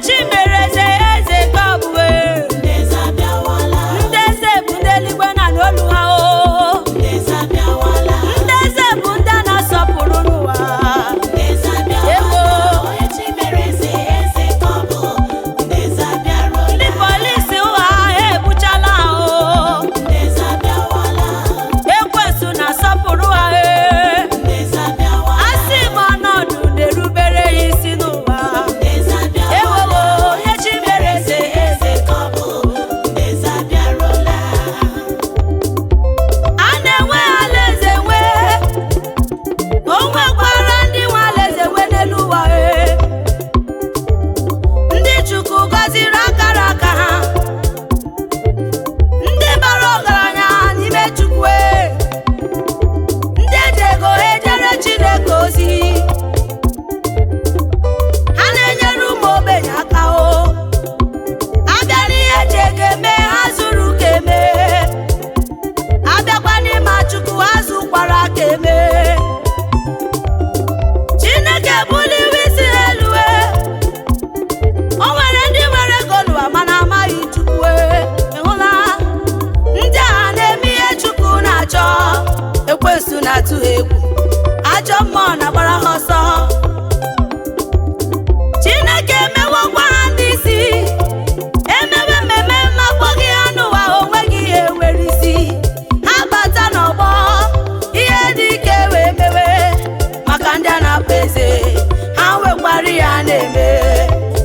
Chi mere eze, eze ka ọ bụ e. Ndị eze abịawala. Ndị eze bụ ndị eluigwe na n'olu ha o. Ndị eze abịawala. Ndị eze bụ ndị a na-asọpụrụ n'ụwa. Ndị eze abịawala. Ewo. Onye chi mere eze, eze ka ọ bụ. Ndị eze abịarụla. Ndị polisi ụwa ha egbuchala ha o. Ndị eze abịawala. Ekwensu na-asọpụrụ ha e. Ndị eze abịawala. Asị m ọnọdụ na-erubere ya isi n'ụwa. Ndị eze abịawala. Ewowo, onye chi mere eze, eze ka ọ bụ. Ndị eze abịarụla. A na-enwe alaeze nwe. O nwekwara ndị nwe alaeze nwe n'elu ụwa e. Ndị Chukwu gọziri akara aka ha, ndị bara ọgaranya n'ime Chukwu e. Ndị eji ego ha ejere Chineke ozi, ha na-enyere ụmụ ogbenye aka o. Abịa n'ihe eji ego eme, ha zuru ka eme. Abịakwa n'ịma Chukwu, ha zụkwara ka eme. Chineke buliwe isi ha elu e. O nwere ndị nwere ego n'ụwa mana amaghị Chukwu e. Ị hụla ndị a na-eme ihe Chukwu na-achọ? Ekwensu na-atụ ha egwu, ajọ mmụọ na-agbara ha ọsọ. Chineke emewokwa ha ndị isi, emewe mmemme mmakpọghị ha n'ụwa, onweghị ihe nwere isi. Ha bata n'ọgbọ, ihe dị ike wee mewe maka ndị a na-akpọ eze, ha nwekwara ihe a na-eme.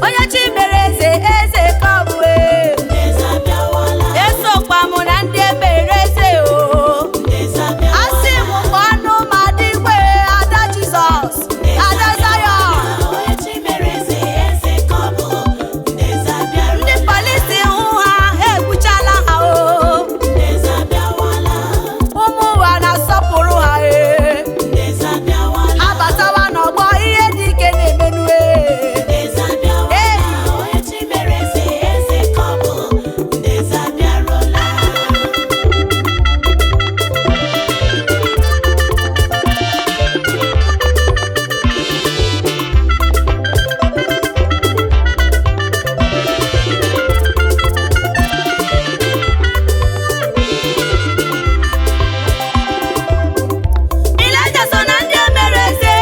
Onye chi mere eze, eze ka ọ bụ e. Ndị eze abịawala. Esokwa m na ndị emere eze o. Ndị eze abịawala. Asị m kpọnụ ma dịgwe ada Jizọs, ada Zayọn. Onye chi mere eze, eze ka ọ bụ. Ndị eze abịarụla. Ndị polisi hụ ha, ha egbuchala ha o. Ndị eze abịawala. Ụmụ ụwa na-asọpụrụ ha e. Ndị eze abịawala. Ha batawa n'ọgbọ, ihe dị ike na-emenu e. Ndị eze abịawala. Ee. Onye chi mere eze, eze ka ọ bụ. Ndị eze abịarụla. Ịlaịja so na ndị emere eze.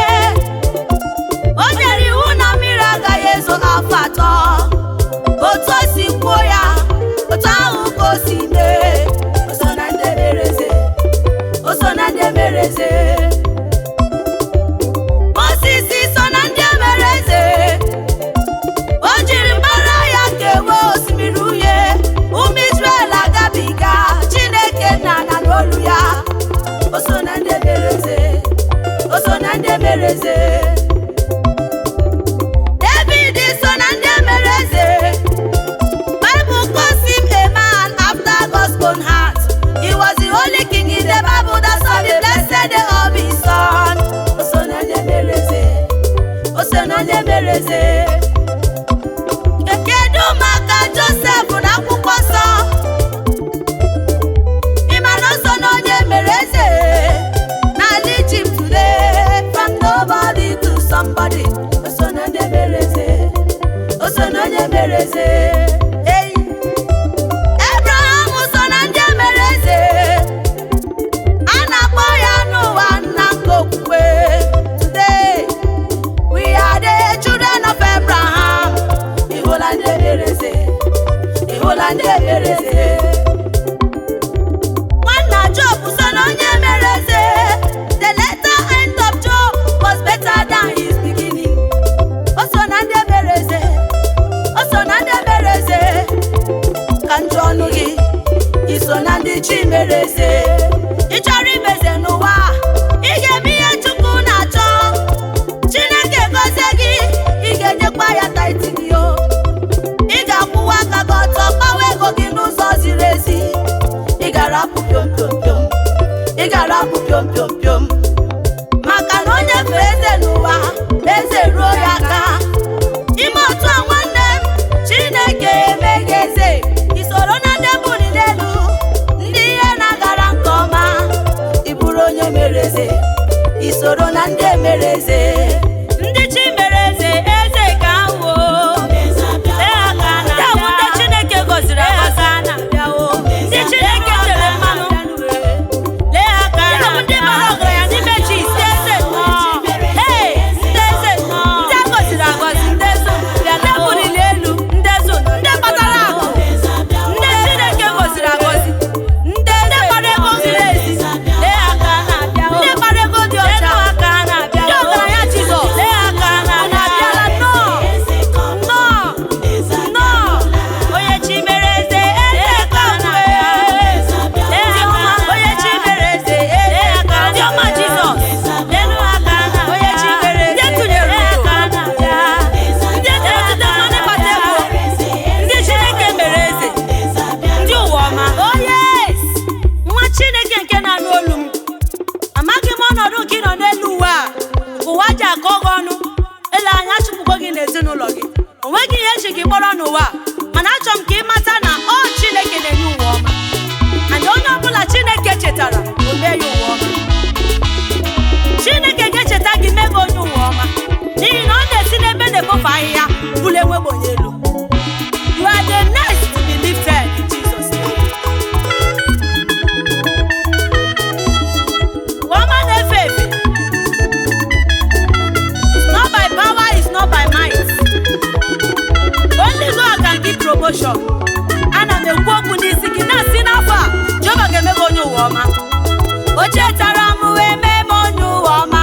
O nyere iwu na mmiri agaghị ezo afọ 3. Otu o si kwuo ya, otu ahụ ka o si mee. O so na ndị emere eze. O so na ndị emere eze. Moses so na ndị emere eze. O jiri mkpara ya kewe osimiri uhie, ụmụ Izrel agabiga. Chineke nna na n'olu ya. O so na ndị emere eze. O so na ndị emere eze. David so na ndị emere eze. Bible calls him a man after God's own heart. He was the only king in the Bible that saw the blessed day of his son. O so na ndị emere eze. O so na ndị emere eze. Kedu maka Josef na akwụkwọ nsọ? Ị ma na o so na onye mere eze n'ala Ijipt today, from nobody to somebody. O so na ndị mere eze. O so na onye mere eze. Ei. Abraham so na ndị mere eze. A na-akpọ ya n'ụwa nna nke okwukwe. Today, we are the children of Abraham. Ị hụla ndị mere eze? Ị hụla ndị mere eze? Nwanna Job so na onye mere eze. The latter end of Job was better than his beginning. O so na ndị mere eze. O so na ndị mere eze. Ka njụ ọnụ gị, i so na ndị chi mere eze? Ị chọrọ imeze n'ụwa, ị ga-eme ihe Chukwu na-achọ. Chineke gọzie gị, ị ga-enyekwa ya tithe gị o. Ị ga-akwụwa aka gị ọtọ, gbawa ego gị n'ụzọ ziri ezi. Ị gara apụ piom piom piom, ị gara apụ piom piom piom, maka na onye fee eze n'ụwa, eze ruo ya aka. Ime otu a, nwanne m, Chineke emeghị eze. I soro na ndị buliri elu, ndị ihe na-agara nke ọma. Ị bụrụ onye mere eze, i soro na ndị emere eze. Ndị chi mere eze, eze ka ha woo. eji gị kpọrọ n'ụwa, mana achọrọ m ka ị mata na ọ Chineke na-enye ụwa ọma. And onye ọbụla Chineke chetara, o mee ya ụwa ọma. Chineke ga-echeta gị mee gị onye ụwa ọma, n'ihi na ọ na-esi n'ebe na-ekpofu ahịhịa bulie enwegbe elu. You are the next to be lifted in Jesus' name. Ụwa ọma na-efe efe. It's not by power, it's not by might. Only God can give promotion. Ana m ekwu okwu n'isi gị na-asị n'afọ a, Jehova ga-eme gị onye ụwa ọma. O chetara m wee mee m onye ụwa ọma.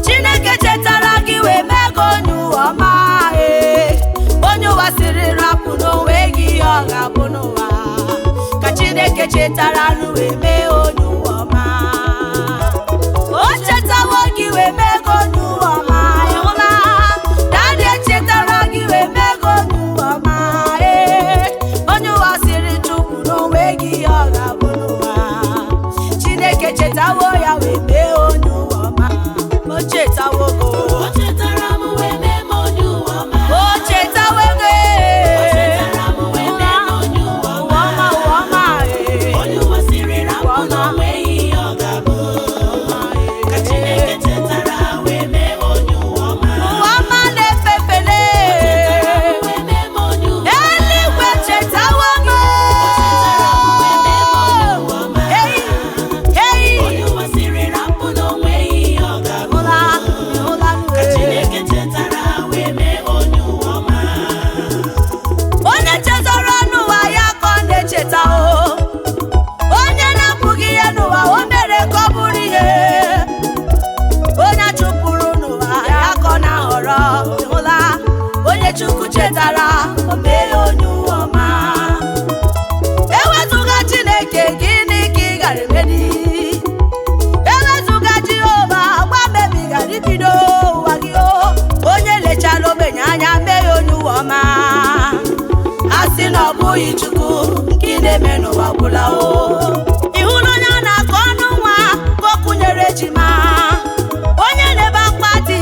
Chineke chetara gị wee mee gị onye ụwa ọma. Ee. Onye ụwa siri rapụ n'onwe gị ihe ọ ga-abụ n'ụwa. Ka Chineke chetara nụ wee mee onye ụwa ọma. O chetawo gị wee mee gị onye ụwa ọma. Ị hụla? Daddy echetara gị wee mee gị onye ụwa ọma. Ee. Onye ụwa siri chukwu n'onwe gị ihe ọ ga-abụ n'ụwa. Chineke chetawo ya wee mee onye ụwa ọma. O chetawo gị. O chetara m wee mee m onye ụwa ọma. O chetawo gị. O chetara m wee mee m onye ụwa Ụwa ọma. ọma, ụwa ọma, ee. Onye ụwa siri rapụ na o nweghị ihe ọ ga-abụ. Ka Chineke chetara wee mee onye ụwa ọma. Ụwa ọma na-efe efele. Chetara m wee mee m onye ụwa ọma. Eluigwe chetawo m. Chetara m wee mee m onye ụwa ọma. Hey, hey. Onye ụwa siri rapụ na o nweghị ihe ọ ga-abụ. Hụla, hụla Ka nụ. Chineke chetara wee mee onye ụwa ọma. Onye chezọrọ n'ụwa ya ka ọ na-echeta o. Onye na-apụghị ihe n'ụwa o mere ka ọ bụrụ ihe. Onye a chụpụrụ n'ụwa ya ka ọ na-ahọrọ. Hụla, onye Chukwu chetara o mee ya onye ụwa ọma. Ewezụga Chineke, gịnị ka ị gara emeli? Ewezụga Jehova, gwa mebi gara ibido ụwa gị o. Onye lechara ogbenye anya mee ya onye ụwa ọma. A sị na ọ bụghị Chukwu, nke ị na-eme n'ụwa gwụla o. Ị hụla onye a na-akọ ọnụ nwa ka o kụnyere ejima? Onye na-ebe akwa dị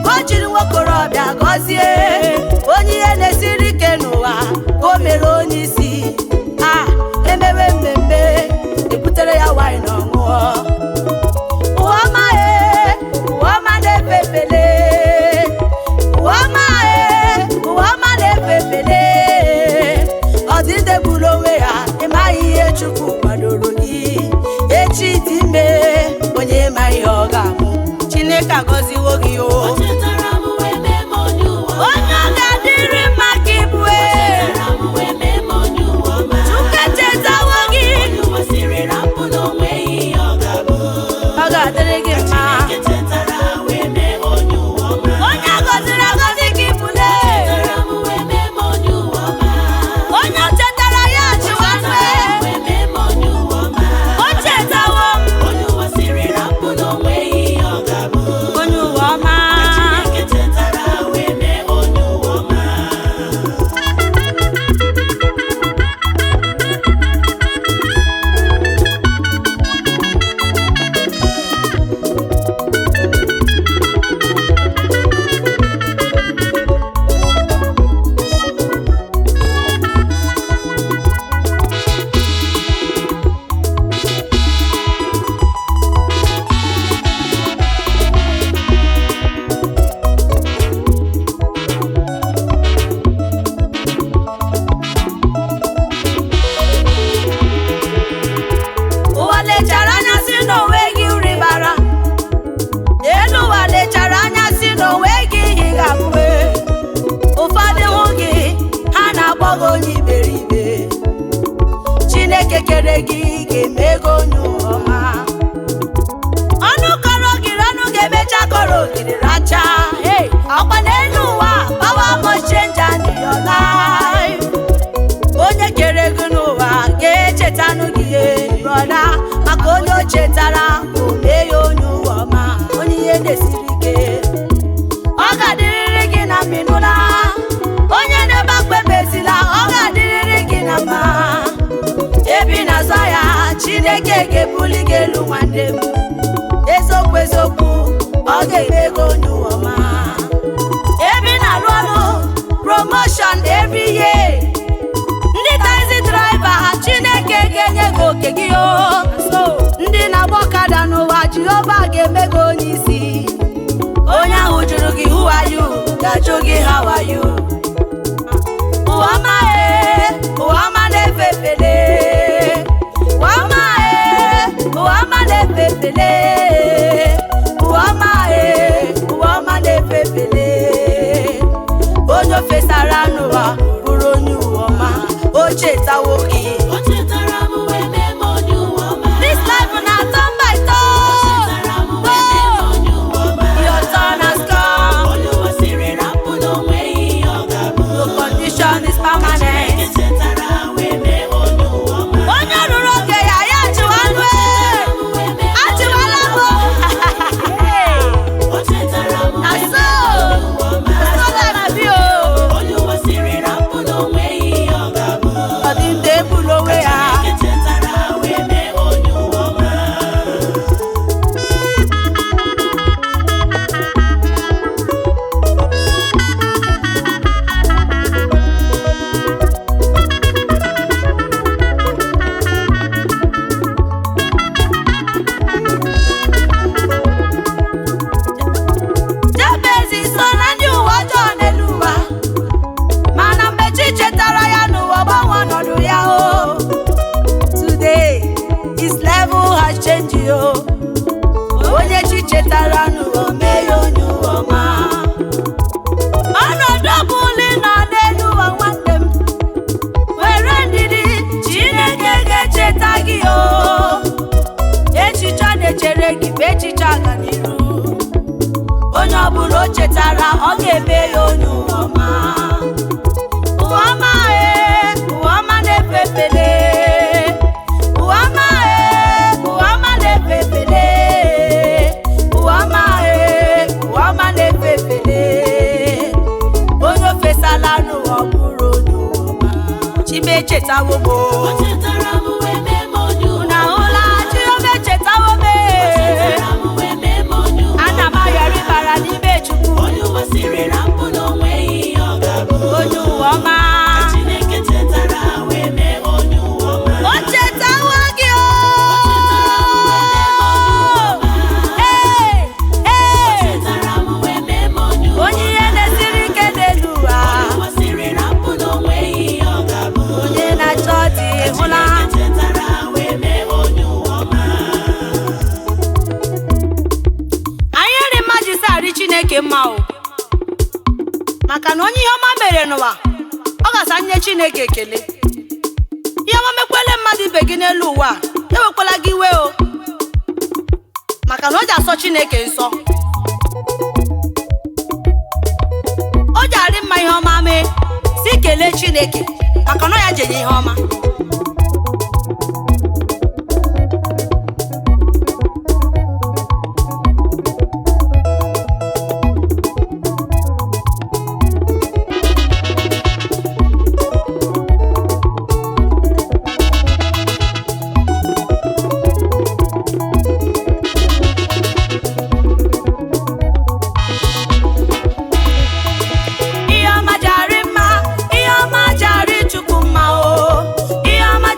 ka o jiri nwokorobịa gọzie. Onye ihe na-esiri ike n'ụwa ka o mere onye isi. A emewe mmemme ebutere ya wine ọṅụọ. Ụwa ọma e, ụwa ọma na-efe efele. Ụwa ọma e, ụwa ọma na-efe efele. Ọ dị ndị gburu onwe ya, ịmaghị ihe Chukwu kwadoro gị. Echi dị ime, onye ma ihe ọ ga-amụ. Chineke agọziwo gị o. O chetara m wee mee m onye ụwa ọma. Onye ọ ga-adịrị mma ka ị bụ e. Chetara m wee mee m onye ụwa ọma. Chukwu echetawo gị. Onye ụwa siri rapụ na o nweghị ihe ọ ga-abụ. Ọ ga-adịrị gị mma. Chineke chetara wee mee onye ụwa ọma. Onye a gọziri agọzi ka ị bụle. Chetara m wee mee m onye ụwa ọma. Onye o chetara ya chịwa nwe. Chetara m wee mee m onye ụwa ọma. O chetawo m. Onye ụwa siri rapụ na o nweghị ihe ọ ga-abụ. Onye ụwa ọma. Chineke chetara wee mee onye ụwa ọma. Ụwa lechara anya si na onwe gị uri bara. Elu ụwa lechara anya si na onwe gị ihe ị ga-abụ. Ụfọdụ hụ gị, ha na-akpọ gị onye iberibe. Chineke kere gị ga-eme gị onye ụwa ọma. Ọnụ kọrọ ogiri, ọnụ ga-emecha kọrọ ogiri racha. Hey, ọkwa n'elu ụwa, power must change and your life. Onye kere gị n'ụwa ga-echetanụ gị ihe, brother, maka onye o chetara o mee ya onye ụwa ọma, onye ihe na-esiri ike. Ọ ga-adịrịrị gị na mminụla. Onye na-ebe akpa emezila, ọ ga-adịrịrị gị na mma. Ebi na-azọ ya, Chineke ga-ebuli gị elu nwanne m. Eziokwu eziokwu, ọ ga-eme gị onye ụwa ọma. Ebe ị na-arụ ọrụ, Promotion every year. Ndị taxi driver, Chineke ga-enye gị oke gị o. Ndị na-agba ọkada n'ụwa, Jehova ga-eme gị onye isi. Onye ahụ jụrụ gị who are you ga-ajụ gị how are you. Ụwa ọma e, ụwa ọma na-efe efele. Ụwa ọma e, ụwa ọma na-efe efele. Ụwa ọma e, ụwa ọma na-efe efele. Onye ofesara n'ụwa bụrụ onye ụwa ọma, o chetawo gị. O chetara m wee mee m onye ụwa ọma. This life na turn by turn. Chetara m wee mee m onye ụwa ọma. Your turn has come. Onye ụwa siri rapụ na o nweghị ihe ọ ga-abụ. No condition is permanent. Chineke chetara wee mee onye ụwa ọma. Onye ruru oge ya, ya chịwa anụ e. Achịwala m o. O chetara m Na wee so. mee onye ụwa ọma. Na so life be o. Onye ụwa siri rapụ na o nweghị ihe ọ ga-abụ. Ọ dị ndị ebulu onwe ya. Chineke chetara wee mee onye ụwa ọma. Jabez so na ndị ụwa ọjọọ n'elu ụwa, mana mgbe chi chetara ya n'ụwa, gbanwe ọnọdụ ya o. Today his level has changed o. Onye chi chetara n'ụwa, mee ya onye ụwa ọma. Ọnọdụ ọbụla ị nọ n'elu ụwa, nwanne m, were ndidi, Chineke ga-echeta gị o. Echiche ọ na-echere gị bụ echiche ọganiru. Onye ọbụla o chetara, ọ ga-eme ya onye ụwa ọma. Ụwa ọma e, ụwa ọma na-efe efele. Ụwa ọma e, ụwa ọma na-efe efele. Ụwa ọma e, ụwa ọma na-efe efele. Onye ofesala n'ụwa, ọ bụrụ onye ụwa ọma. Chime echetawo m o. O chetara m wee mee m onye ụwa Unu ahụla, Chioma echetawo m e. Chetara m wee mee m onye ụwa Ana m ayọrọ ịbara n'ime Chukwu. Onye ụwa siri rapụ na o nweghị ihe ọ ga-abụ. Onye ụwa ọma. Chineke chetara wee mee onye ụwa ọma. O chetawo gị o. O chetara m wee mee m onye ụwa ọma. Ee, ee. Chetara m wee mee m onye ụwa Onye ihe na-esiri ike n'elu ụwa. Onye ụwa siri rapụ na o nweghị ihe ọ ga-abụ. Onye na-achọ di hụla. Chineke chetara wee mee onye ụwa ọma. Anyị ri mmadụ ise arị Chineke mma o. Maka na onye ihe ọma mere n'ụwa, ọ ga-asa nye Chineke ekele. Ihe ọma mekwele mmadụ ibe gị n'elu ụwa a, ewekwala gị iwe o. Maka na o ji asọ Chineke nsọ. O ji arị mma ihe ọma mee, si kelee Chineke maka na ọ ya jenye ihe ọma. Ihe ọma jari mma, ihe ọma jari Chukwu mma o. Ihe ọma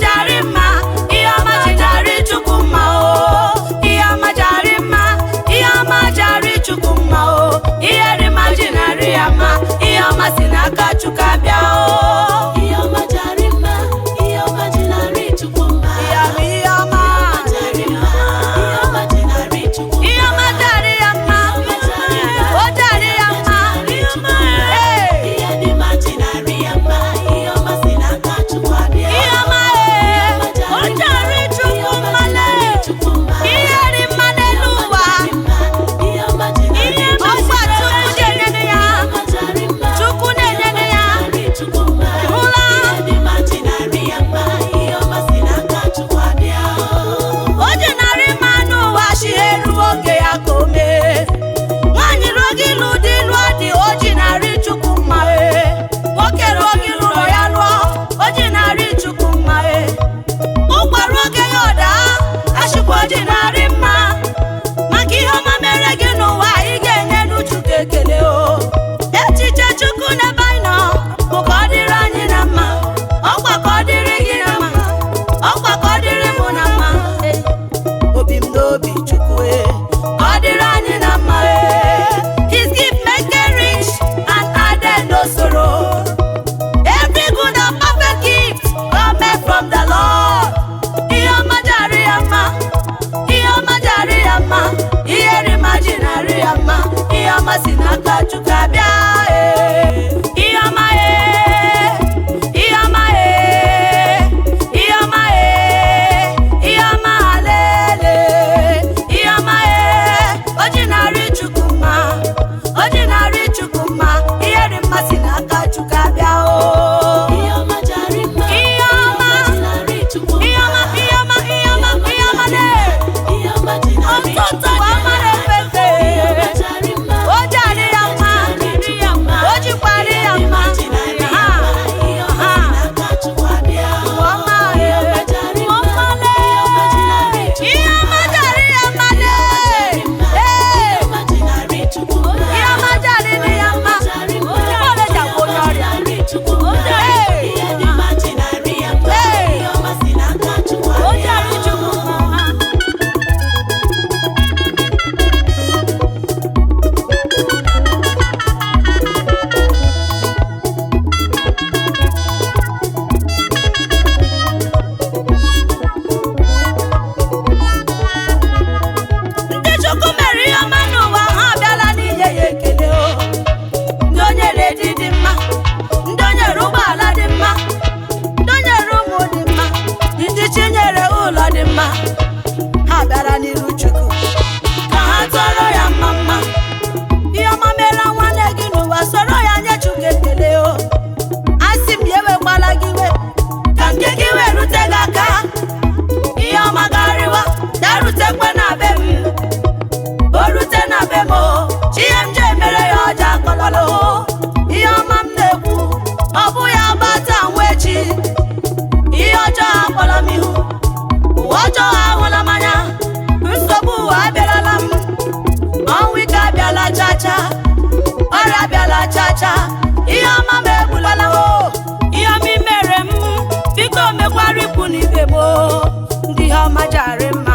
Chukwu abịa ee. Ihe ọma ee, ihe ọma ee, ihe ọma ee, ihe ọma alele, ihe ọma ee, o ji narị Chukwu mma, o ji narị Chukwu mma, ihe dị mma si n'aka Chukwu abịa o. Ihe ọma jara mma. Ihe ọma. Ihe ọma ji narị Chukwu Ihe ọma, mma. ihe ọma, ihe ọma, ihe ọma lee. Ihe ọma ji narị Ọtụtụ Chukwu ọma na-efe efe. Ihe ọma jara mma. O ji arị ya mma. O jikwara ya mma. Ha, ha. Ọma ee. Ọma lee. Ihe ọma jara ya mma lee. Ee. Ihe ọma jara ya mma. Ụgbọala ji agwọ onye ọrịa. Ee. Ee. O ji arị Chukwu mma. Ndị Chukwu mere ihe ọma n'ụwa ha abịala n'inye ya ekele o. Ndị o nyere di dị mma, ndị o nyere ụgbọala dị mma, ndị o nyere ụmụ dị mma, ndị chi nyere ụlọ dị mma, ha bịara n'iru Chukwu ka ha tọrọ ya mma mma. Ihe ọma mere nwanne gị n'ụwa, soro ya nye Chukwu ekele o. Asị m ya ewekwala gị iwe, ka nke gị wee rute gị aka. Ihe ọma garịwa, ya rutekwe na be m. O rute na be m o, chi ihe m ji emere ya ọja akọlọlọ o. Ihe ọma m na-ekwu, ọ bụ ya gbata nwa echi. Ihe ọjọọ akpọla m ihu, ụwa ọjọọ ahụla m anya, nsogbu ụwa abịarala m, ọnwụ ike abịala chacha, ọrịa abịala chacha, ihe ọma m egbulala o. Ihe ọma i mere m, biko mekwara ikwu na ibe m o. Ndị ihe ọma jara mma,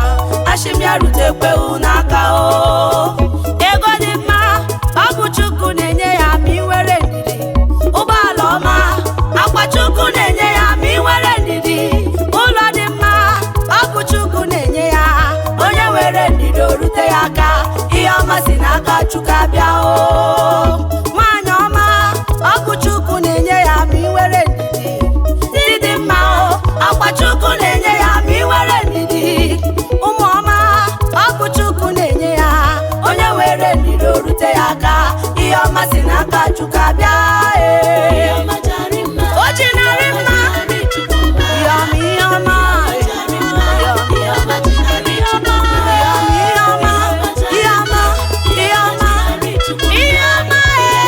asị m ya rutekwe n'aka o. Ego dị mma, ọ bụ Chukwu na-enye ya ma ị nwere ndidi. Ụgbọala ọma, akwa Chukwu na-enye ya ma ị nwere ndidi. Ụlọ dị mma, ọ bụ Chukwu na-enye ya. Onye nwere ndidi o rute ya aka. Ihe ọma si n'aka Chukwu abịa o. Nwaanyị ọma, ọ bụ Chukwu na-enye ya ma ị nwere ndidi. Di dị mma o, akwa Chukwu na-enye ya ma ị nwere ndidi. Ụmụ ọma, ọ bụ Chukwu na-enye ya. Onye nwere ndidi o rute ya aka. Ihe ọma si n'aka Chukwu abịa ee. O ji narị mma. Ihe ọma, ihe ọma, ihe ọma, ihe ọma, ihe ọma, ihe ọma, ihe ọma, ihe ọma ee.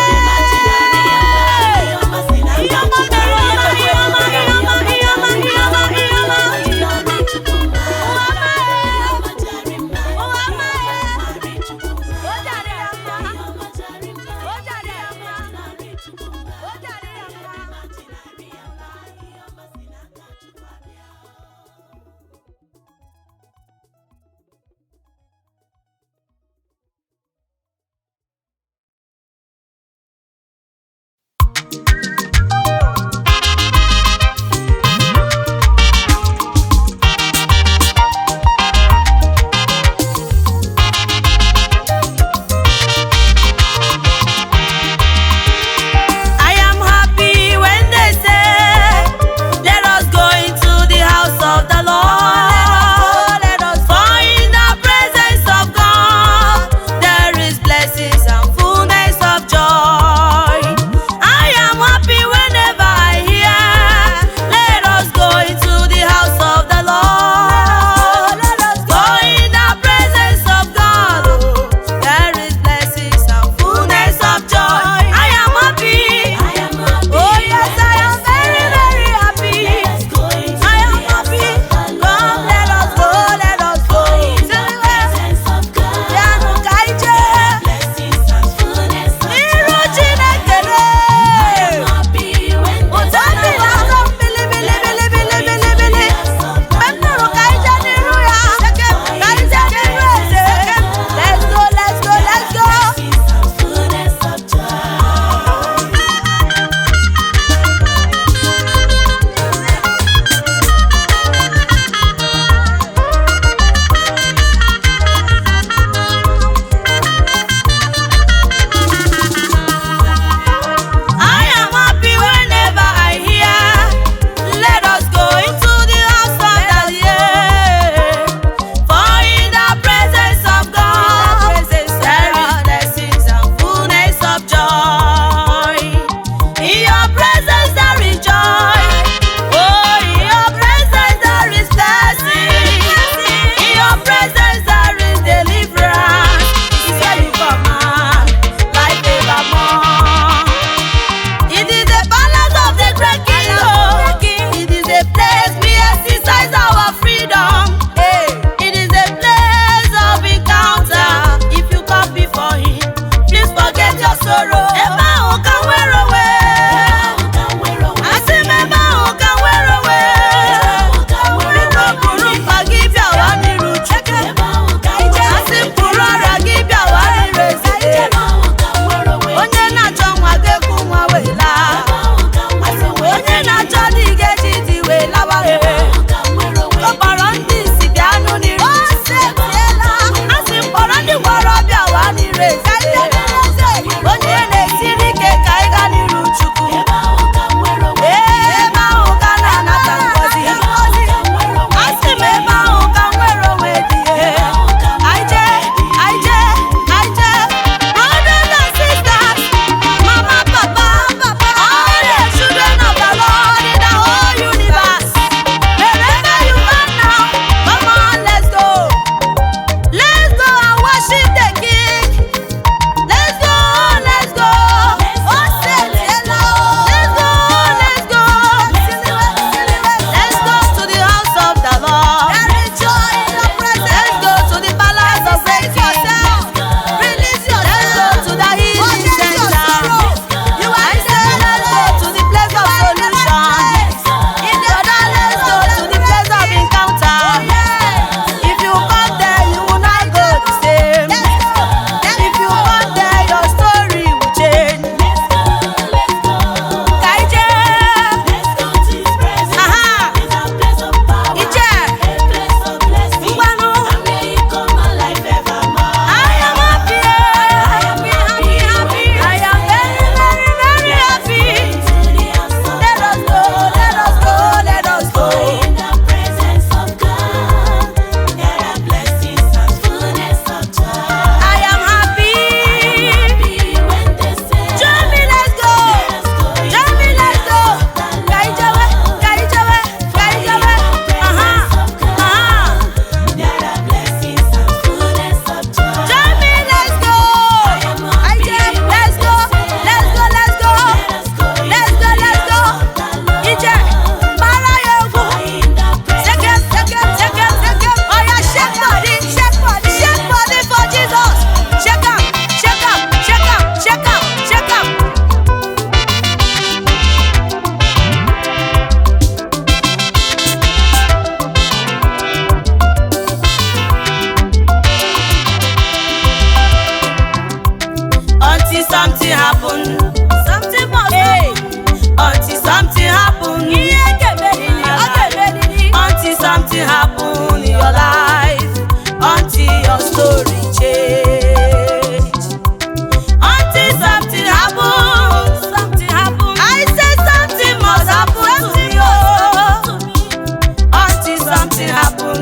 Ihe ọma mere ọma, ihe ọma, ihe ọma, ihe ọma, ihe ọma, ihe ọma. Ụwa ọma ee. O jara ya mma. O jara ya mma. something happen. Until something happen in your life, until your story change. Until something happen, something happen. I say something must happen to me, oh. Until something happen,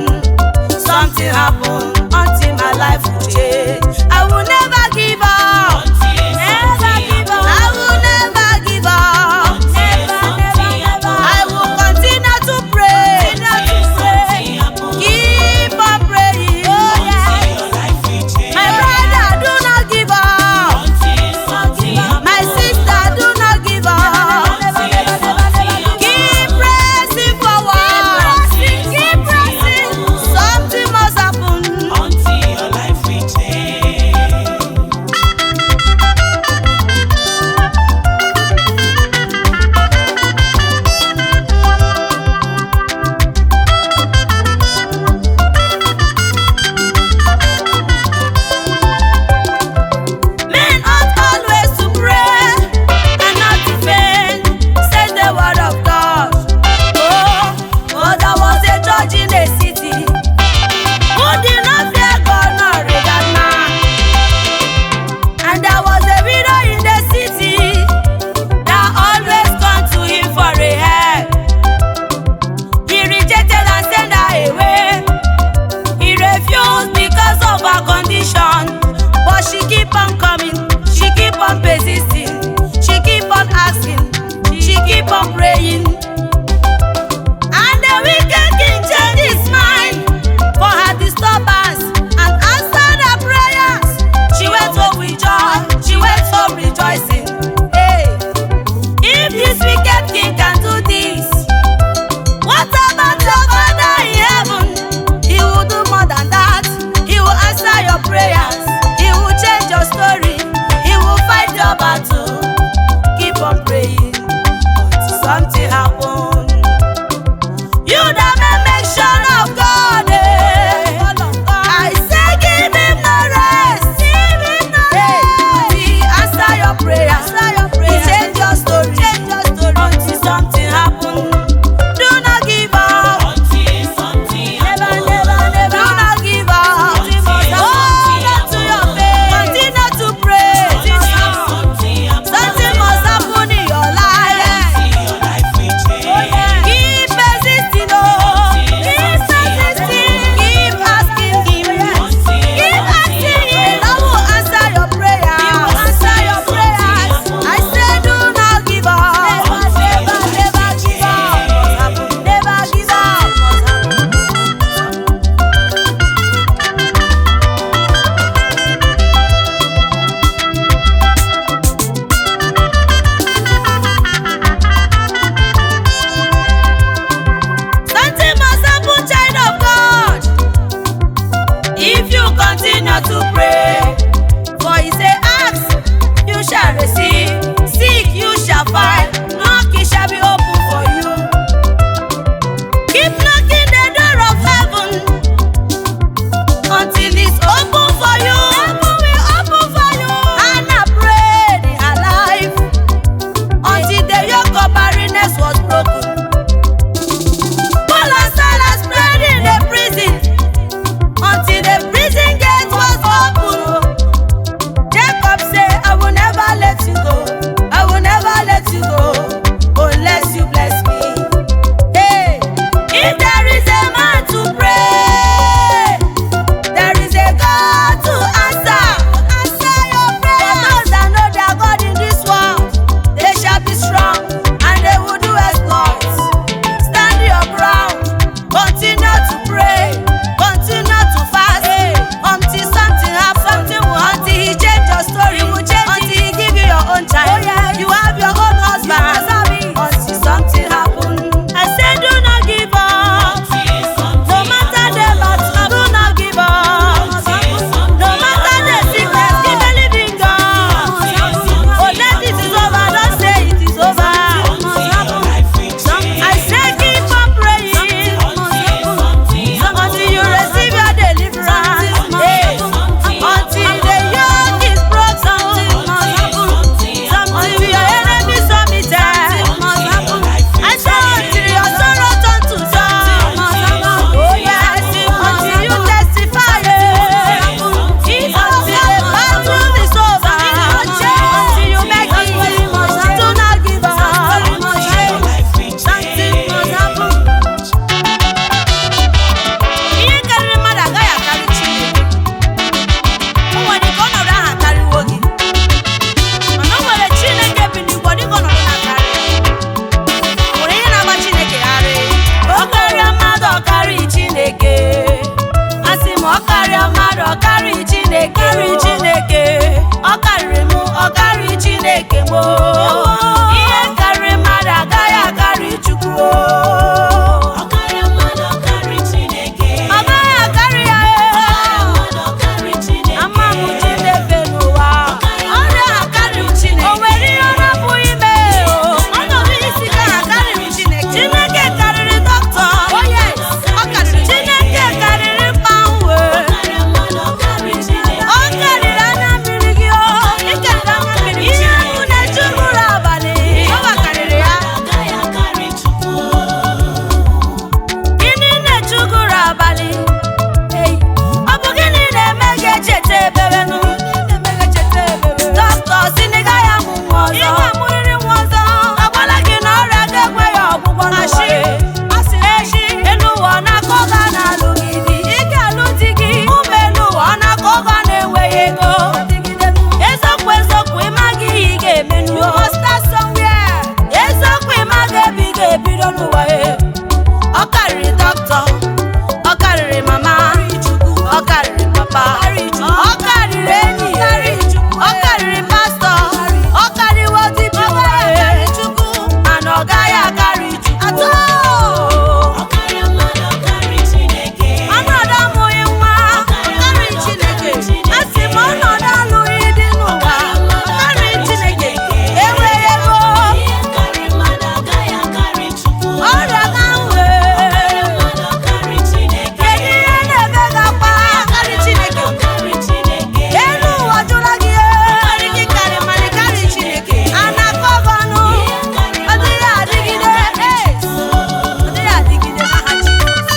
something happen. Until my life will change. I will never give up. Never give up. I will never give up. Never, never, never. I will continue to pray. Keep on praying. Oh, yeah. My brother, do not give up. My sister, do not give up. Keep pressing forward. Keep pressing. Something must happen. Until your life will change. Men ought always to pray and not to faint, says the word of God. Oh, oh, there was a judge in a city who did not fear God nor regard man. And there was a widow in the city that always come to him for a help. He rejected and sent her away. He refused because of her condition, but she keep on coming, she keep on persisting, she keep on asking, she keep on praying. And the wicked king changed his mind for her disturbance and answered her prayers. She went home with joy, she went home rejoicing. Hey, if this wicked king can do this, what about your Father in heaven? He will do more than that. He will answer your prayers. He will change your story. He will fight your battle. Keep on praying until something happen. You that may make sure of God, eh? I say give him no rest. Hey, until he answer your prayers. He change your story. Until something happen. Do not give up. Until something Never, never, never. Do not give up. Hold on to your faith. Continue to pray. Something happen. Something must happen in your life. Until your life will change. ga-ebido n'ụwa e. Ọ karịrị dọkịta, ọ karịrị mama, ọ karịrị papa, ọ karịrị enyi, ọ karịrị pastọ, ọ karịwo dibịa ụwa e. Mana ọ gaghị akarị Chukwu. Ọ karịa mmadụ, ọ karịa Chineke. Ọnọdụ amụghị nwa, ọ karịrị Chineke. A sị m ọnọdụ alụghị di n'ụwa, ọ karịrị Chineke. Enweghị ego, Ihe karịrị mmadụ agaghị akarị Chukwu. ọrịa ga nwe. Karịa mmadụ, ọ karịa Chineke. Kedu ihe na-eme gị akwa? Karị Chineke. Ọ karịa Chineke. Elu ụwa jụla gị karị Chineke. A na-akọ gị ọnụ, ọ dịghị adịgide. Ọ dịghị adịgide n'aha Jizọs.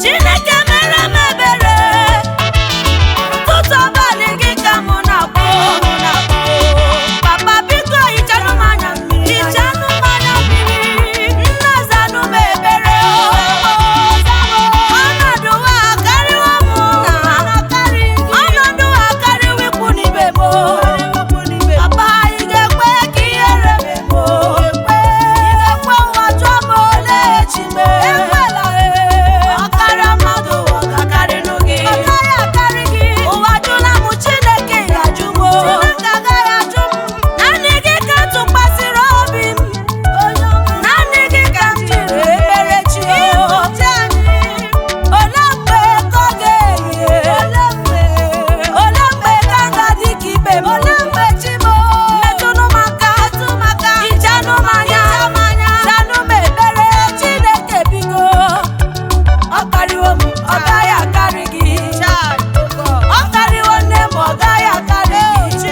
Chineke mere m ebere, ụtụtụ abalị gị ka mụ na-akpọ. Papa biko hichanụ m anya mmiri, hichanụ m anya mmiri, nna zanụ m ebere. Ọnọdụ ụwa akarịwo m na ọnọdụ ụwa akarịwo ikwu n'ibe m. Papa ị ga-ekwe ka ihere m eme? Ị ga-ekwe ụwa jụọ m ole echi m? Ọ karịa mmadụ, ụwa ga-akarịnụ gị. Ụwa jụla m, Chineke ga-ajụ m. Naanị gị ka tụkwasịrị obi m, naanị gị ka m jiri ekpere chi. Olee mgbe ka ọ ga-ehie? Olee mgbe ka m ga-adị ka ibe m? Metụnụ m aka, hichanụ m anya, zanụ m ekpere. Chineke biko, ọ karịwo m, ọ gaghị akarị gị. Ọ karịwo nne m, ọ gaghị akarị gị.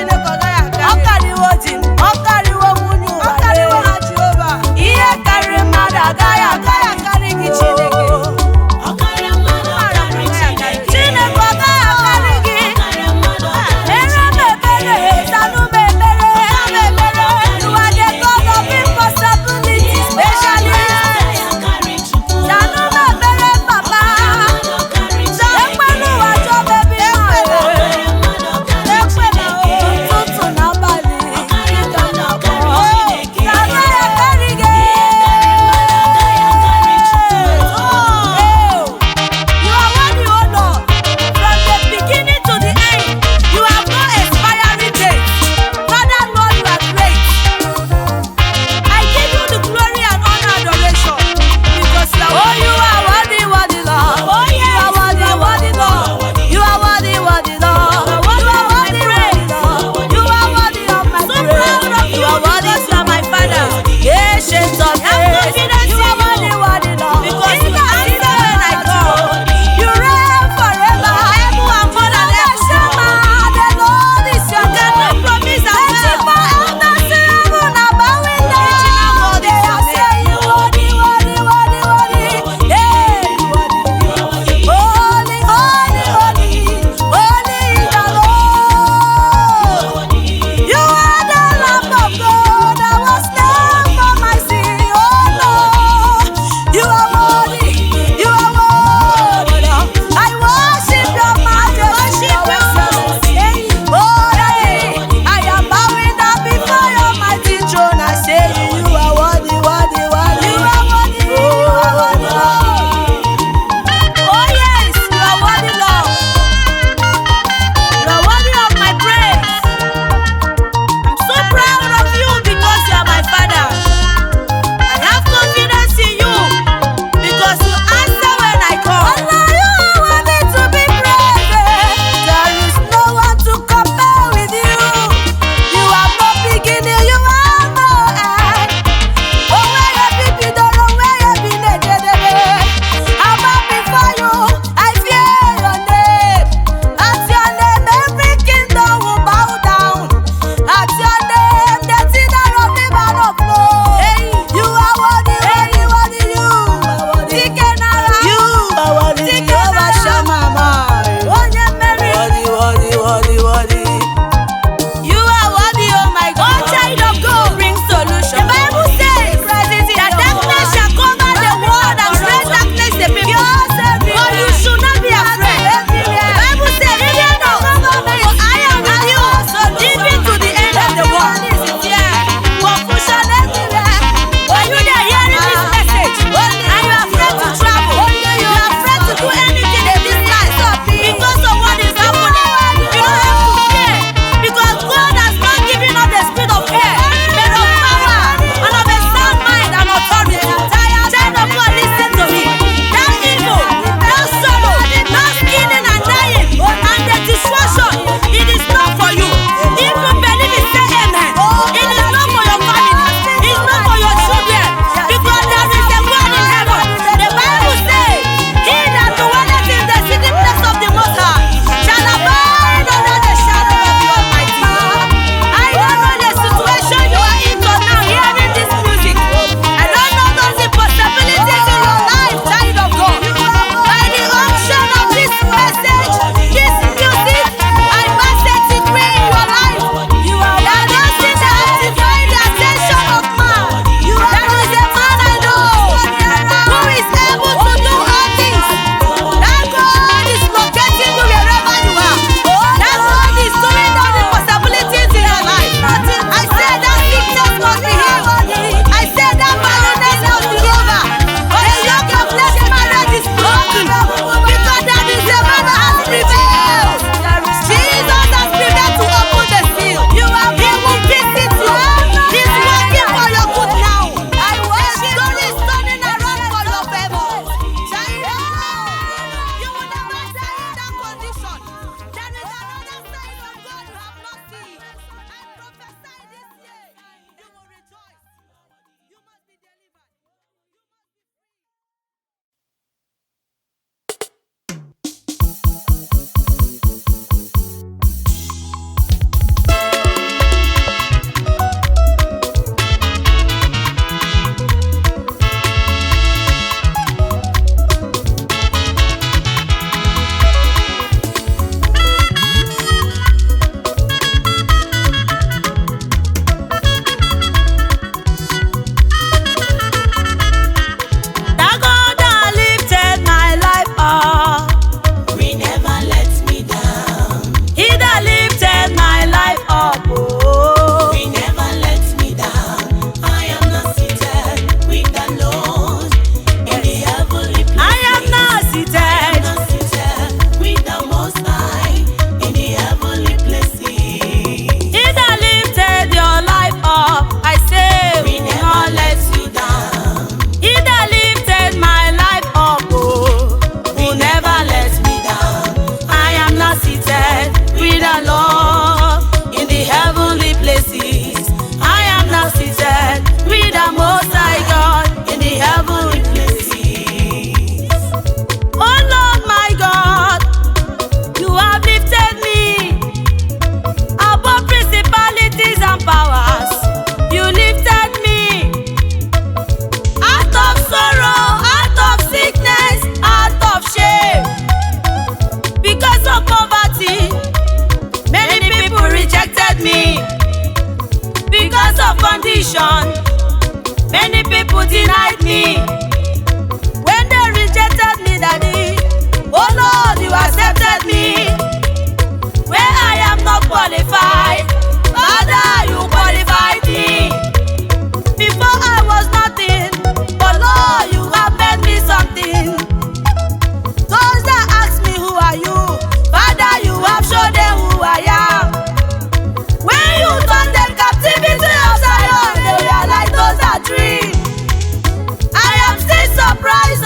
Ọ karịwo di m, ọ karịwo nwunye ụwa. Ihe karịrị mmadụ agaghị akarị gị, Chineke. Ọ karịa mmadụ, ọ karịa Chineke. Chineke ọ gaghị akarị gị. Ọ karịa mmadụ, ọ karịa Mere m ebere, zanụ m ebere. You are the God of impossibility specialist. Agaghị akarị Chukwu. Zanụ m ebere, papa. Mmadụ ọ karịa Chineke. Ekwela ụwa jụọ m ebe ị nọ. Karịa mmadụ, ọ karịa Ekwela Chineke. ụtụtụ na abalị. Karịa mmadụ, ọ karịa Chineke. Agaghị akarị gị. Mmadụ agaghị akarị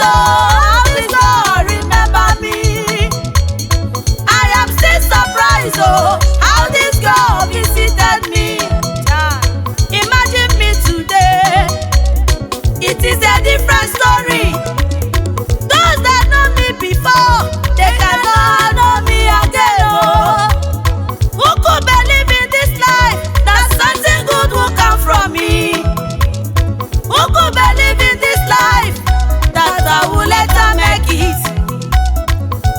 surprised, oh, how this God remember me. I am still surprised, oh, how this God visited me. Imagine me today. It is a different story. Those that know me before, they cannot know me again. Oh. Who could believe in this life that something good will come from me? Who could believe in this life that I will later make it?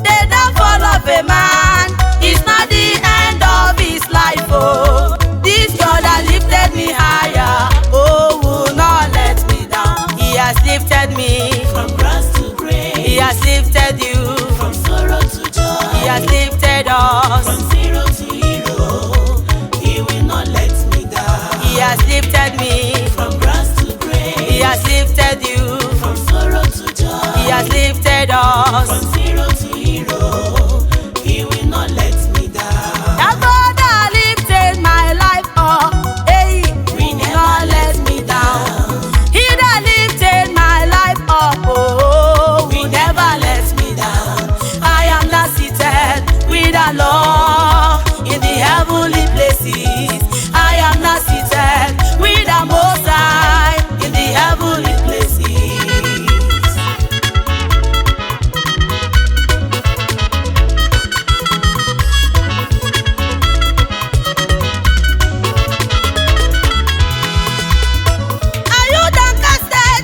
The downfall of a man is not the end of his life. Oh, this God that lifted me higher, oh, will not let me down. He has lifted me. From grass to grace. He has lifted you. From sorrow to joy. He has lifted us. From zero to hero. He will not let me down. He has lifted me. From grass to grace. He has lifted you. From sorrow to joy. He has lifted us. From zero to hero. He will not let me down. That God that lifted my life up, hey, Will never let me down. He that lifted my life up, oh, Will never let me down. I am now seated with the Lord in the heavenly places. I am now seated with the Most High in the heavenly places. Are you downcasted?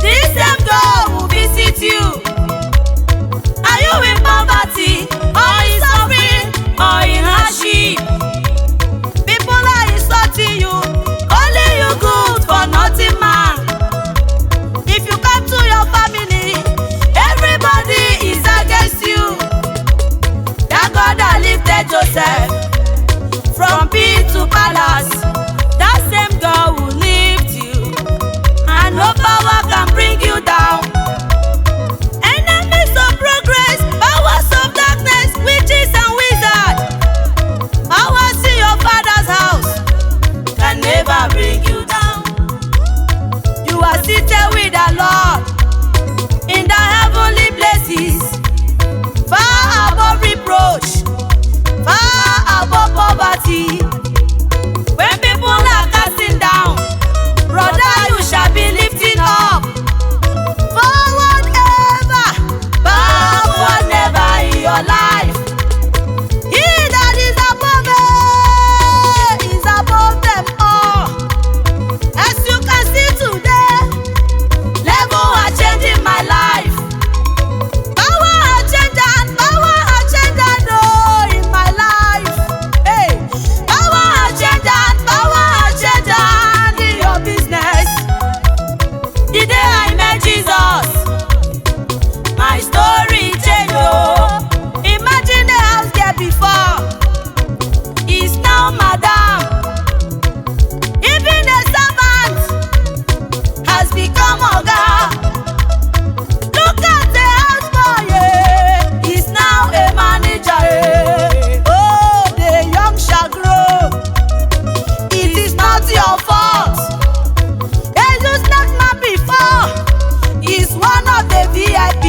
This same God will visit you. Are you in poverty or in suffering or in hardship? People are insulting you, calling you good for nothing, man. If you come to your family, everybody is against you. That God that lifted Joseph from pit to palace, that same God will lift you, and no power can bring you down. Enemies of progress, powers of darkness, witches and wizards, powers in your father's house can never bring you down. You are seated with the Lord in the heavenly places, far above reproach, far above poverty. When people are casting down, brother, you shall be lifted up. Forward ever, backward never in your life. He that is above is above them all. As you can see today, level are changing my life. Power has changed and power has changed and oh, in my life. Hey, power has changed and power has changed and in your business. The day I met Jesus, my story changed. Oh, imagine the house there before is now madam. Even a servant has become oga. Look at the house boy, eh, he's now a manager. Eh. Oh, the young shall grow. It is not your fault. A useless man before is one of the VIP.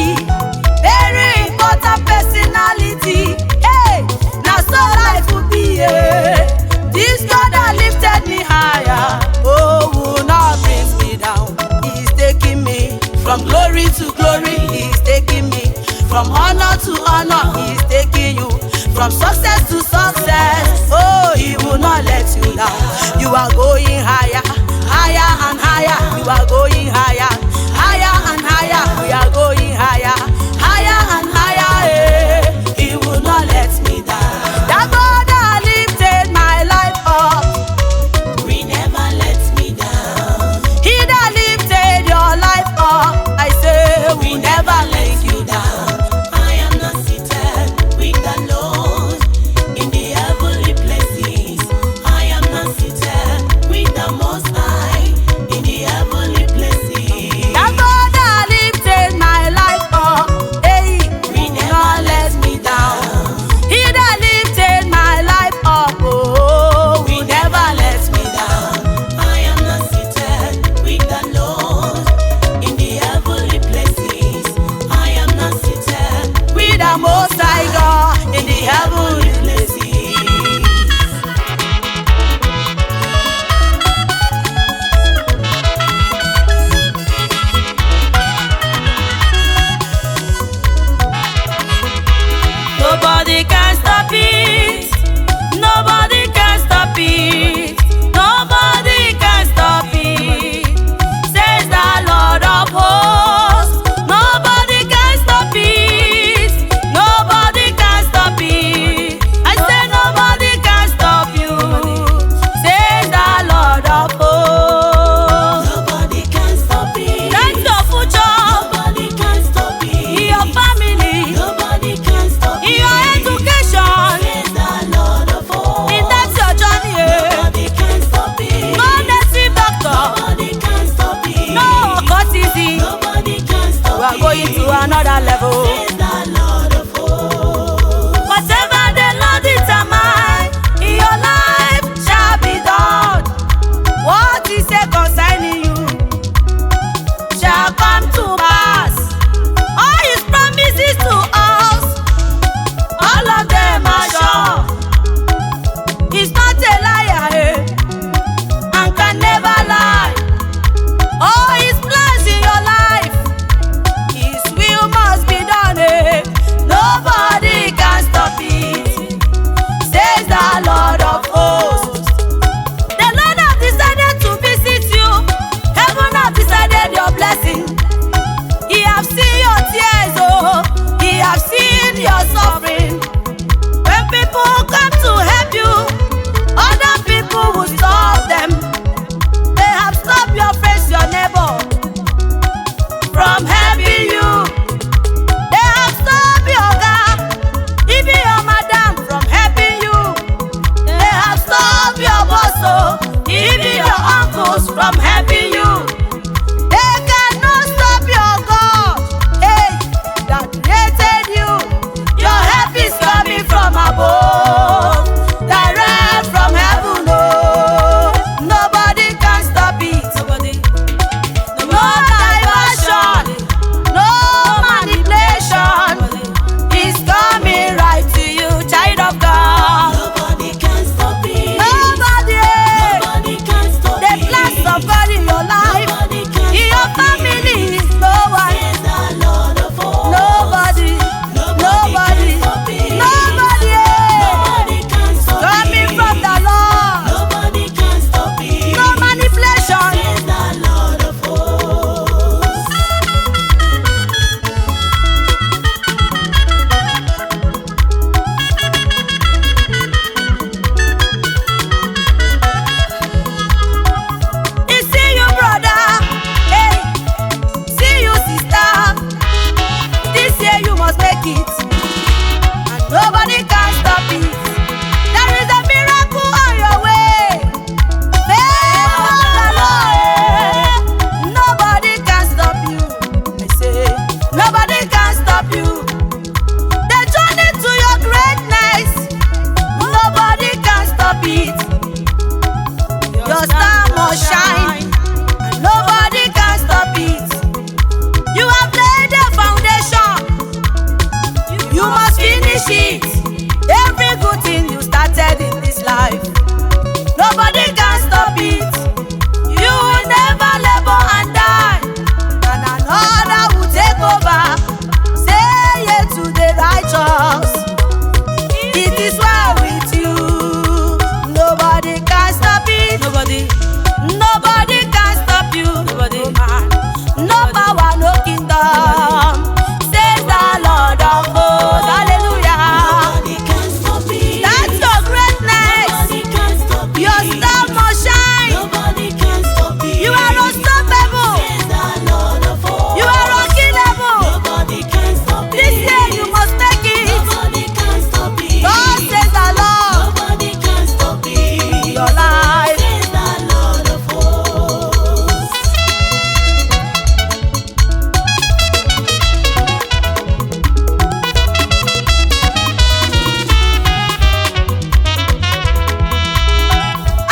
Very important personality. Hey, na so life will be. Eh. This God that lifted me higher, oh, will not bring me down. He's taking me from glory to glory. He's taking me from honor to honor. He's taking you from success to success. Oh, he will not let you down. You are going higher, higher and higher. You are going higher, higher and higher. We are going higher, higher and higher. Eh. He will not let me down. That God that lifted my life up. Will never let me down. He that lifted your life up, I say, will never let you down. I am not seated with the Lord in the heavenly places. I am not seated with the Most High in the heavenly places. That God that lifted are going to another level. Says the Lord of hosts. Whatever the Lord determine in your life shall be done. What he say concerning you shall come to pass. All his promises to us, all of them are sure. He's not a liar, eh, and can never lie. All his plans in your life, his will must be done. Eh. Nobody can stop it, says the Lord of hosts. The Lord have decided to visit you. Heaven have decided your blessing. He have seen your tears, oh. He have seen your suffering. When people come to help you, other people will stop them. They have stopped your friends, your neighbor, from helping you. They have stopped your God, even your madam from helping you. They have stopped your boss, oh, even your uncles from helping you. They cannot stop your God, hey, that created you. Your help is coming from above, direct from heaven, oh. Nobody can stop it. Nobody. No diversion, no manipulation. It's coming right to you, child of God. Nobody can stop it. Nobody. Nobody can stop The it. plans of God in your life, Nobody can in your stop it. family, no one, Says the Lord of hosts. nobody, Nobody nobody, can stop it. nobody. Nobody can stop Coming it. from the Lord, Nobody can stop it. no manipulation. Says the Lord of hosts. He see you, brother. Hey, see you, sister. This year you must make it, and nobody can stop it. There is a miracle on your way. Favor of the Lord. Nobody can stop you. I say, nobody can stop you. The journey to your greatness, nobody can stop it. Your star must shine, and nobody can stop it. You have laid the foundation, you must finish it. Every good thing you started in this life, nobody can stop it. You will never labor and die, and another will take over. Say yea to the righteous. It is well with you. Nobody can stop it. Nobody. Nobody can stop you. Nobody. No man. No power, no kingdom. Says the Lord of hosts. Hallelujah. Nobody can stop it. That's your greatness. Nobody can stop it. Your star must shine. Nobody can stop it. You are unstoppable. Says the Lord of hosts. You are unkillable. Nobody can stop it. This year you must make it. Nobody can stop it. God says the Lord. Nobody can stop it. Your life. Says the Lord of hosts.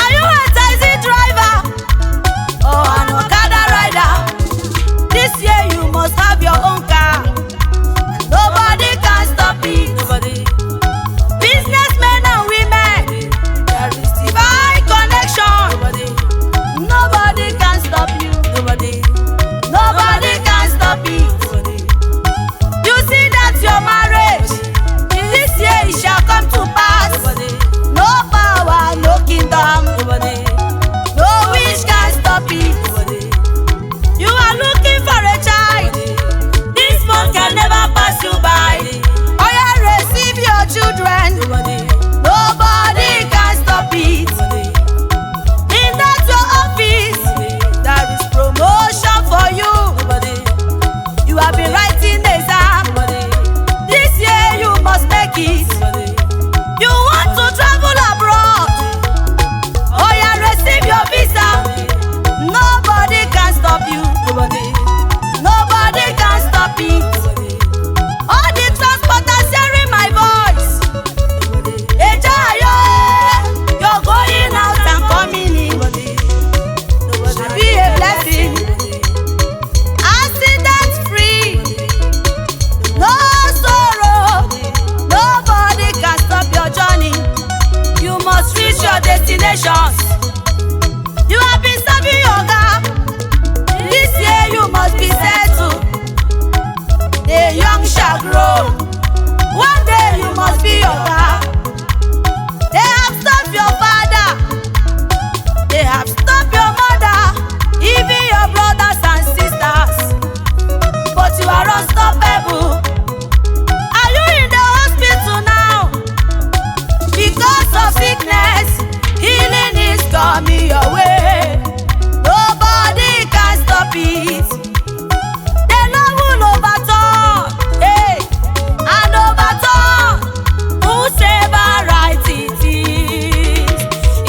Are you a taxi driver or an Okada rider? This year you must have your own car. And nobody can stop it. Nobody. Businessmen and women, there is divine connection. Nobody. Nobody can stop you. Nobody. Nobody can stop it. Nobody. You see that your marriage, this year it shall come to pass. Nobody. No power, no kingdom, Nobody. no witch can stop it. Nobody. You are looking for a child. This month can never pass you by. Oh, yeah, receive your children. Nobody. Nobody can stop it. Nobody. In that your office, there is promotion for you. Nobody. You have been writing exam. Nobody. This year you must make it. Nobody. You want to travel abroad. Oh, yeah, receive your visa. Nobody can stop you. Nobody. Nobody can stop Unstoppable. Are you in the hospital now? Because of sickness, healing is coming your way. Nobody can stop it. The Lord will overturn, hey, and overturn whosoever right it is.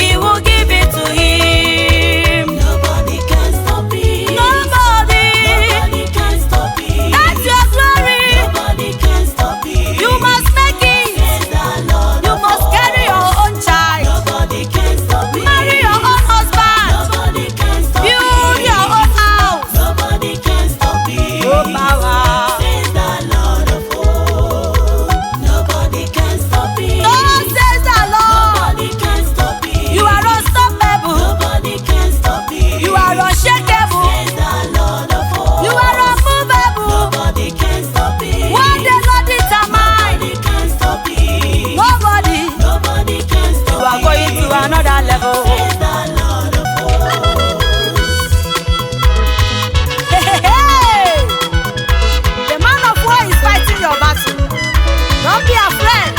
He will give it to him. Nobody can stop it. Nobody. Nobody can stop it. That's your glory. Nobody can stop it. You must make it. Says the Lord You of must carry your own child. Nobody can stop it. Marry your own husband. Nobody can stop Build it. your own house. Nobody can stop it. No power. Says the Lord of hosts. Nobody can stop it. Thus says the Lord. Nobody can stop it. You are unstoppable. Nobody can stop it. You are unshakable. Says the Lord of hosts. You are unmovable. Nobody can stop it. What the Lord determined. Nobody can stop it. Nobody. Nobody can stop You are going to another level. Says the Lord of hosts. Hey, hey, hey. The man of war is fighting your battle. Don't be afraid.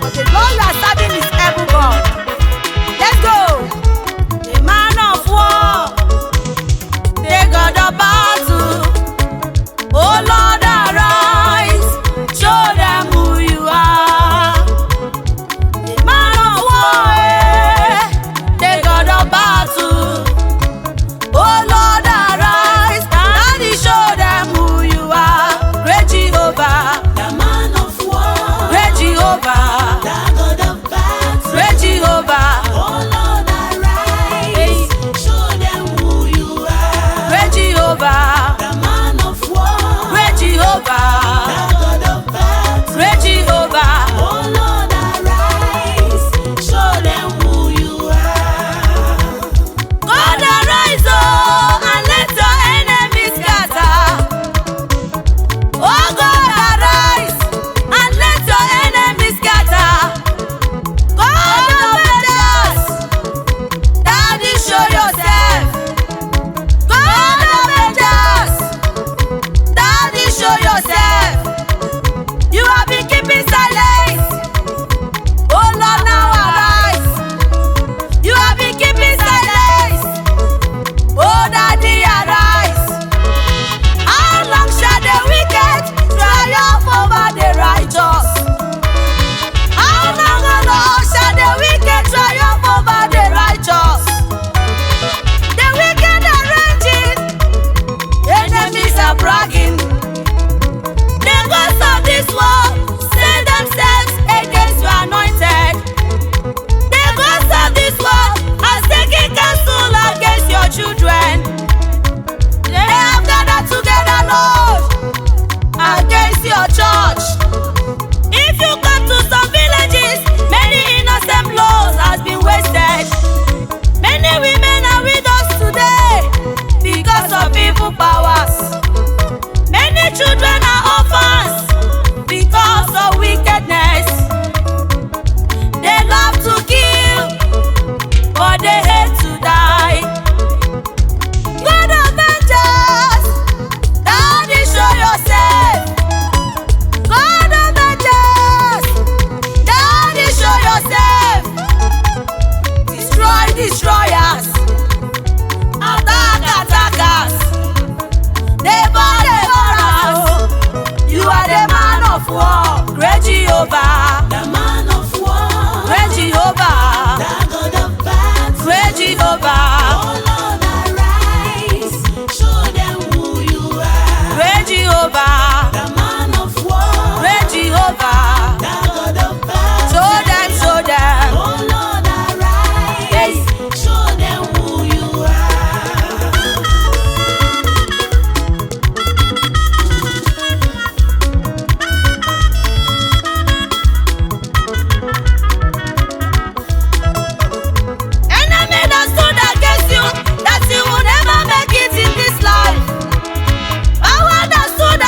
For the Lord you are serving is able God. Let's go. The man of war, the God of battle. Oh Lord, arise. Show them who you are. The man of war, the God of battle. Oh Lord, arise and show them who you are. Great Jehovah, The man of war. great Jehovah, The God of battle. great Jehovah, Oh Lord, arise. Show them who you are. great Jehovah, The man of war. great Jehovah, The God of battle. great Jehovah. Oh Lord, arise. Show them who you are. God arise, oh, and let your enemies scatter. Oh God, arise and let your enemies scatter. God of vengeance, Daddy, show yourself. God of vengeance, Daddy, show yourself. You have been keeping silence. Oh Lord, now arise. You have been keeping silence. Oh, Daddy, arise. How long shall the wicked triumph over the righteous? How long, oh Lord, shall the wicked triumph over the righteous? The wicked are raging, enemies are bragging. The gods of this world set themselves against your anointed. The gods of this world are taking counsel against your children. They have gathered together, Lord, against your church. If you come to some villages, many innocent blows has been wasted. Many women are widows today because of evil powers. Many children are orphans because of wickedness. They love to kill, but they hate to die. God of vengeance, Daddy, show yourself. God of vengeance, Daddy, show yourself. Destroy destroyers, attack attackers, never devourers. You are the man of war, great Jehovah, The man of war. great Jehovah, The God of battle. great Jehovah. Oh Lord, arise. Show them who you are. Great Jehovah, The man of war. great Jehovah, The God of battle. show them, show them. Oh Lord, arise. Show them who you are. Enemy that stood against you, that you will never make it in this life. Power that stood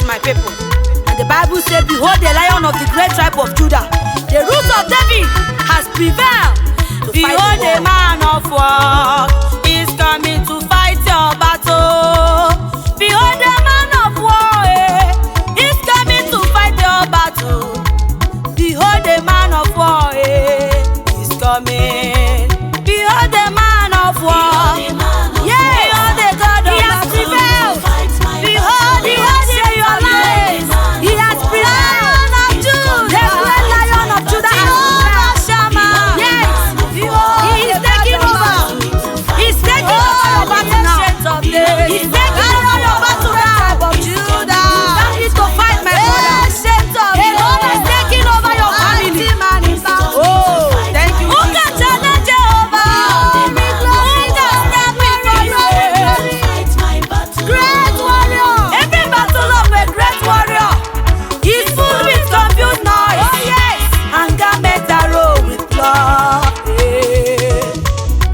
my people. And the Bible says, "Behold, the Lion of the great tribe of Judah, the Root of David, has prevailed to fight Behold, the the war." man of war is coming to fight your battle. Behold, the man of war is coming to fight your battle. Behold, the man of war is coming. Behold, the man of war. Yes, Behold, the God of he has battle. prevailed. Behold, The the ancient your of life. days. He has prevailed. Lion of Judah. The great Lion of Judah has Jehovah prevailed. Shammah. Yes, he is taking over. He's taking over your battle now. Ancient of days. He's taking over your battle now. Of Judah. You need to fight, my brother. Ancient of The Lord is taking over your family. Oh, thank you, Who can Jesus. challenge Jehovah? Who can stand before you? Great warrior. Every battle of a great warrior is full with confused noise. Oh yes. And garment arrow with blood.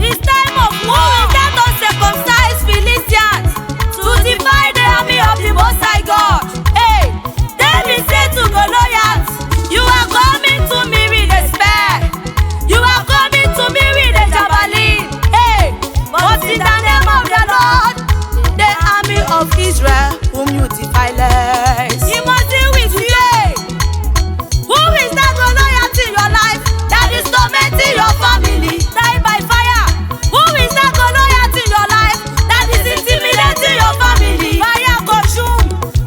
It's time of Who war. is that uncircumcised Philistines to defy the army of the Most High God? Hey, David said to Goliath, "You are coming to me with a spear. You are coming to me with a javelin. Hey, but in the name of the Lord, the army of Israel, whom you defiled." He must deal with you. Who is that Goliath in your life that is tormenting your family? Die by fire. Who is that Goliath in your life that is intimidating your family? Fire consume.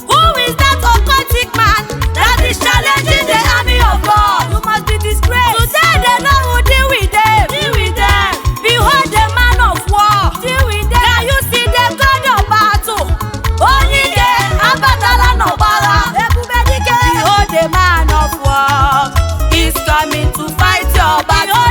Who is that occultic man that is challenging the army of God? You must be disgraced. Today the Lord will deal with them. Deal with them. Behold the man of war. Deal with them. Can you see the God of battle? Onye abatala n'ọgbara. Ebube dike. Behold the man of war is coming to fight your battle.